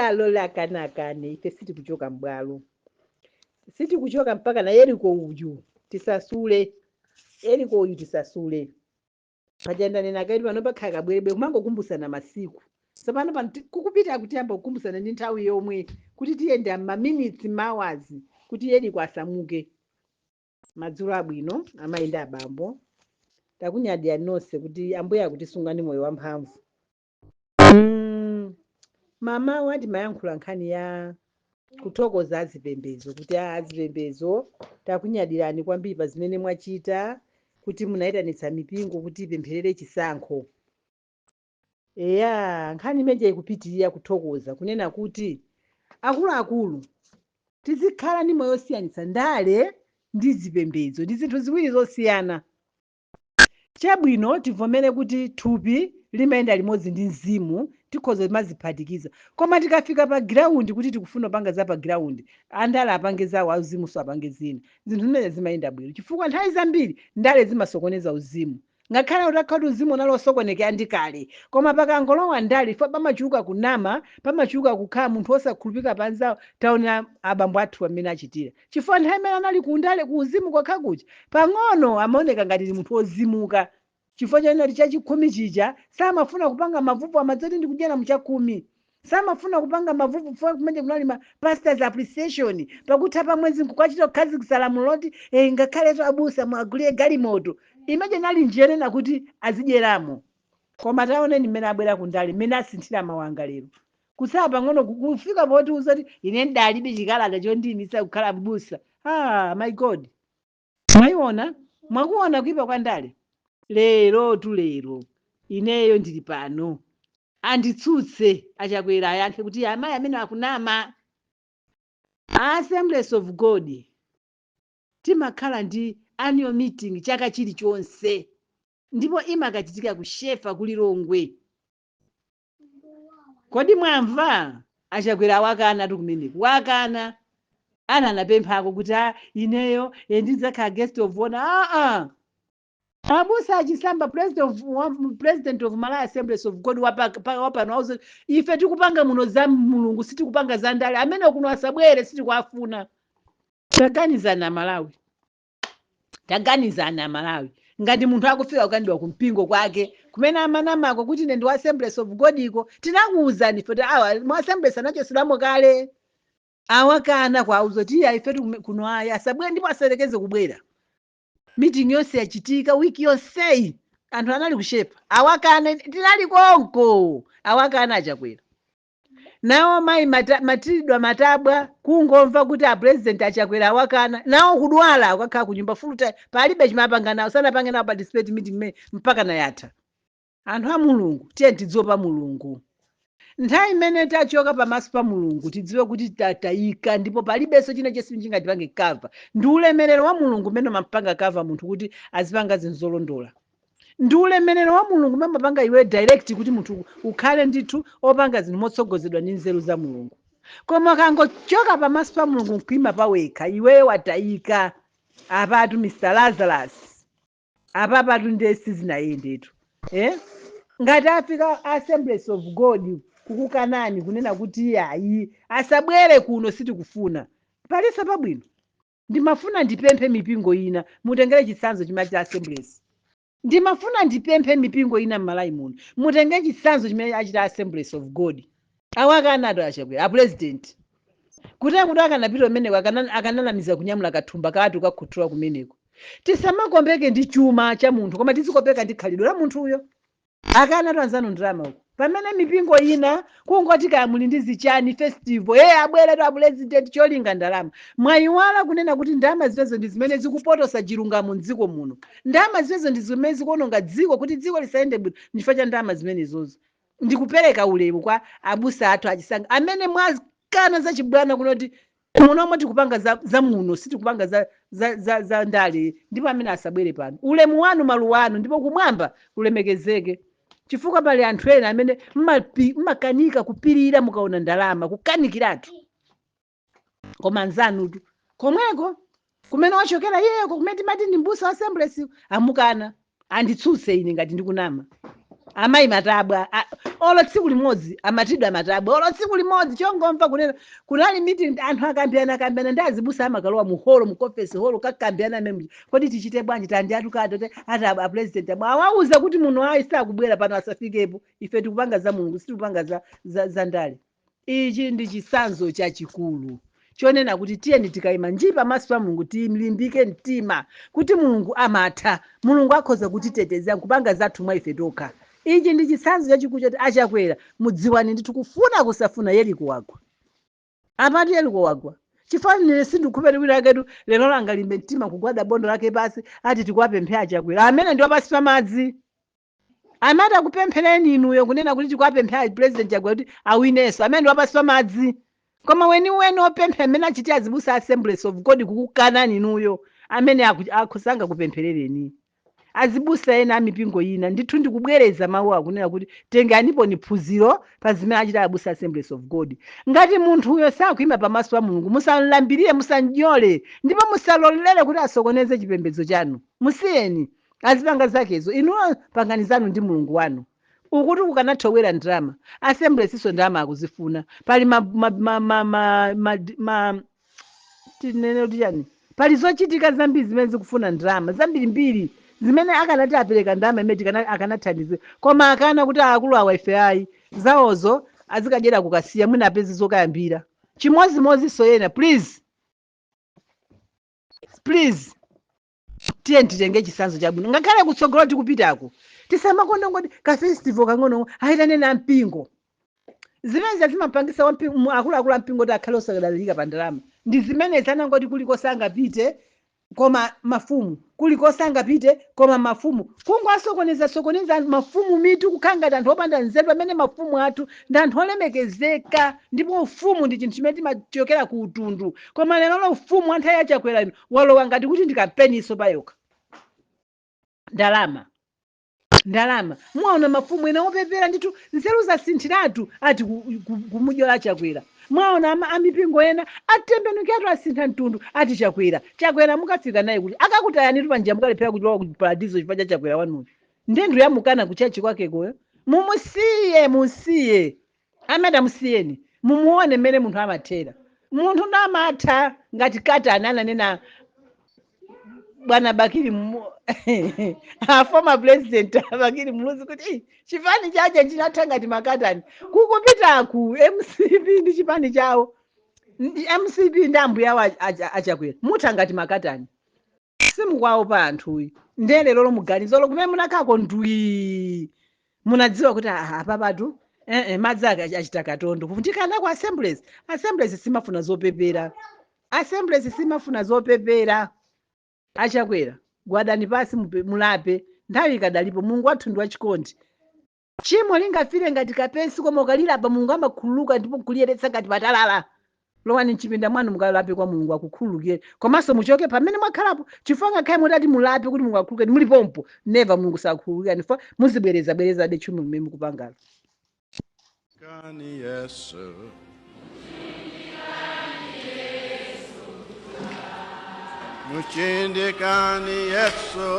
Alole akane, akane, ife sitikuchoka m'bwalo, sitikuchoka mpaka na Yeriko uyu tisasule, Yeriko uyu tisasule. Paja ndanena kaiti pano pakhala kabwerebwe kumangokumbusana masiku. Tsopano pano kukupita kutiyamba kukumbusana ndi nthawi yomwe kuti tiyenda maminitsi, mawazi kuti Yeriko asamuke. Madzulo abwino, amayi ndi abambo, takunyadira nonse kuti Ambuye akutisungani moyo wamphamvu. Mamawa timayankhula nkhani ya kuthokoza azipembedzo kuti azipembedzo takunyadirani kwambiri pa zimene mwachita kuti munayitanitsa mipingo kuti ipempherere chisankho. Eya, nkhani imeneyi ikupitirira kuthokoza kunena kuti akuluakulu tizikhala ndi moyo osiyanitsa ndale ndi zipembedzo, ndi zinthu ziwiri zosiyana. Chabwino, tivomere kuti thupi limayenda limodzi ndi mzimu, tikhoza kumaziphatikiza, koma tikafika pa ground kuti tikufuna kupanga za pa ground, andale apange zawo, auzimunso apange zina. Zinthu zimene zimayenda bwino, chifukwa nthawi zambiri ndale zimasokoneza uzimu. Ngakhale utakhala kuti uzimu unali osokonekera ndi kale, koma pakangolowa ndale ifo pamachuluka kunama, pamachuluka kukhala munthu osakhulupirika panzawo. Taonera abambo athu amene achitira, chifukwa nthawi imene anali ku ndale, ku uzimu kwakha kuja pang'ono amaoneka ngati ndi munthu wozimuka, chifukwa chanoti chachikhumi chija samafuna kupanga mavuvu, amadzati ndikudyera muchakhumi. Samafuna kupanga mavuvu chifukwa kumene kunali ma pastors appreciation pakutha pa mwezi, nkukachita kukhazikitsa lamulo loti ngakhaletu abusa muagulire galimoto. Imene nali njira kuti azidyeramo. Koma taoneni mmene abwera kundale, mmene asinthira mawanga lero, kusala pang'ono kufika poti uzati ine ndalibe chikalata chondiyimitsa kukhala mbusa. Ah, my God, mwayiona, mwakuona kuipa kwa ndale lero tu. Lero ineyo ndili pano, anditsutse Achakwera, ayankhe kuti amayi amene akunama. Assemblies of God timakhala ndi annual meeting chaka chilichonse, ndipo imakachitika ku Shefa ku Lilongwe. Kodi mwamva? Achakwera wakana tu kumeneku, wakana. Ana anapemphako kuti ineyo ndidzakhala guest of honor. Aa, abusa Achisamba, president of Malawi Assemblies of God wapano auze ife tikupanga muno za Mulungu, sitikupanga za ndale. Amene kuno asabwere, sitikuafuna. Taganizana Malawi, taganizana Malawi, ngati munthu akufika kukanidwa kumpingo kwake kumene amanamako kuti ine ndi wa Assemblies of God iko, tinakuwuzani ife kuti awa mu Assemblies anachosedwamo kale. Awakana kwauza kuti iya, ife kuno aya asabwere ndipo asarekeze kubwera. Meeting yonse yachitika wiki yonseyi, anthu anali kushepa, awakana. Tinali konko, awakana Achakwera. Nawo mayi Matilidwa Matabwa kungomva kuti a president Achakwera awakana, nawo kudwala, akakhala kunyumba full time, palibe chimapanga nawo, sanapange nawo participate meeting imene mpaka nayatha. Anthu a Mulungu, tiye tidziopa Mulungu. Nthawi imene tachoka pamaso pa Mulungu, tidziwe kuti tatayika, ndipo palibenso china chonse chingatipange cover. Ndi ulemerero wa Mulungu umene umampanga cover munthu kuti azipanga zinthu zolondola. Ndi ulemerero wa Mulungu umene umapanga iwe direct kuti munthu ukhale ndithu opanga zinthu motsogozedwa ndi nzeru za Mulungu. Koma ukangochoka pamaso pa Mulungu nkuima pawekha, iweyo watayika. Apatu Mr Lazarus, apapatu ndiye sizinayendetu, eh? Ngati afika Assemblies of God kukukanani kunena kuti ayi, asabwere kuno, sitikufuna, palinso pabwino. Ndimafuna ndipemphe mipingo ina mutengere chitsanzo chimene cha Assemblies. Ndimafuna ndipemphe mipingo ina m'Malawi muno mutenge chitsanzo chimene achita Assemblies of God. Awakanatu Achakwera, apresident, kuti akanapita kumeneko akananamiza kunyamula kathumba katu kakhuthula kumeneko. Tisamakombeke ndi chuma cha munthu, koma tizikopeka ndi khalidwe la munthuyo. Akana tu anzanu ndalama uko, pamene mipingo ina kungoti kaya muli ndi zichani festival, ye abwere tu apresident, cholinga ndalama. Mwayiwala kunena kuti ndalama zimenezo ndi zimene zikupotosa chilungamo mdziko muno. Ndalama zimenezo ndi zimene zikuononga dziko kuti dziko lisayende bwino ndichifukwa cha ndalama zimenezozo. Ndikupereka ulemu kwa abusa athu Achisanga amene mwakana zachibwana kunoti munomwe tikupanga za muno, sitikupanga za ndale, ndipo amene asabwere pano. Ulemu wanu, maluwa anu, ndipo kumwamba ulemekezeke, chifukwa pali anthu ena amene mmakanika kupirira mukaona ndalama, kukanikiratu. Koma anzanutu komweko kumene wachokera iyeko, kumene timati ndi mbusa wa Assemblies, amukana. Anditsutse ine ngati ndikunama. Amayi matabwa olo tsiku limodzi amatidwa matabwa olo tsiku limodzi chongomva kunena kunali meeting, anthu akambiyana akambiyana ndi azibusa, amakalowa mu holo, mu conference hall, kakambiyana amene, kodi tichite bwanji? Tandi atukati ati a president amwe awauza kuti muno ayi, sakubwera pano, asafikepo. Ife tikupanga za Mulungu, sitikupanga za ndale. Ichi ndi chitsanzo chachikulu chonena kuti tiyeni tikayima nji pamaso pa Mulungu, tilimbike mtima kuti Mulungu amatha, Mulungu akhoza kutiteteza nkupanga zathu mwa ife tokha. Ichi ndi chitsanzo chachikulu choti achakwera, mudziwani ndithu, kufuna kusafuna, Yeriko wagwa. Apati Yeriko wagwa. Chifanire sindikukhupeti wina aketu lero langa limbe mtima kugwada bondo lake pasi ati tikuwapemphe achakwera amene ndi wapasi pa madzi. Amati akupemphereni inuyo kunena kuti tikuwapemphe President Chakwera kuti awinenso, amene ndi wapasi pa madzi. Koma weniweni opempha amene achiti azibusa Assemblies of God kukukanani inuyo, amene akusanga kupempherereni azibusa ena amipingo ina. Ndithu ndikubwereza mawu akunena kuti tenganipo ni phunziro pa zimene achita abusa Assemblies of God. Ngati munthu uyo sakuyima pamaso pa Mulungu, musamlambirire, musamdyole, ndipo musalolere kuti asokoneze chipembedzo chanu. Musiyeni azipanga zakezo, inuyo pangani zanu ndi Mulungu wanu. Ukuti kukanathowera ndalama, Assemblies iso ndalama akuzifuna. Pali ma, ma, ma, ma, ma, ma, ma tinene kuti chani, pali zochitika zambiri zimene zikufuna ndalama zambirimbiri zimene akanati apereka ndalama imene akanathandize, koma akana kuti akulu awa ife ayi, zawozo azikadyera kukasiya, mwina apeze zokayambira. Chimozimozinso yena, please, please, tiye titenge chitsanzo chabwino ngakhale kutsogolo tikupitako. Tisamakonda ngoti ka festival kang'ono aitane na mpingo. Zimene zimapangisa akuluakulu ampingo kuti akhale osadalirika pa ndalama ndi zimene zanangoti kulikonse angapite koma mafumu, kulikonse angapite koma mafumu. Kungoasokoneza sokoneza mafumu mitu, kukhala ngati anthu opanda nzeru, pamene mafumu athu ndi anthu olemekezeka, ndipo ufumu ndi chinthu chimene timachokera ku utundu. Koma lero lo ufumu wa nthawi yachakwera ino walowa ngati kuti ndi kampeniso payokha. Ndalama, ndalama. Mwaona mafumu ena opepera ndithu, nzeru zasinthiratu, ati kumudyola Chakwera. Mwaona amipingo ena atembenukiratu, asintha mtundu, ati Chakwera, Chakwera. Mukafika naye kuti akakutayanitu panjira, mukalephera kulowa ku paradizo chifukwa cha Chakwera wanuyo. Ndendu yamukana kuchechi kwakekoyo. Mumusiye, musiye amene, musiyeni, mumuone mmene munthu amathera. Munthu ndamatha ngati katani ananena bwana Bakili, a former president Bakili Muluzi, kuti "Ii, chipani chache chinatha ngati makatani." Kukupitaku MCP ndi chipani chawo, ndi MCP ndi ambuya awo achakwera, mutha ngati makatani, simukwaopa anthuyi. Ndiye lero muganizo kumene munakhako ndwi, munadziwa kuti aha, apapatu madzi ake achita katondo ndikana ku Assemblies. Assemblies simafuna zopepera, Assemblies simafuna zopepera. Achakwera, gwadani pasi, mulape nthawi ikadalipo. Mulungu wathu ndi wachikondi. Chimo lingafire ngati kapensi, koma ukalilapa Mulungu amakhululuka ndipo kuliyeretsa ngati patalala. Lowani mchipinda mwanu, mukalape kwa Mulungu, akukhululukire. Komanso muchoke pamene mwakhalapo, chifukwa ngakhale mutati mulape kuti Mulungu akhululukire, muli pompo, never, Mulungu sakhululukirani fa muzibwereza bwereza de tchimo mmene mukupangalo. Kani Yesu. Muchindikani Yesu.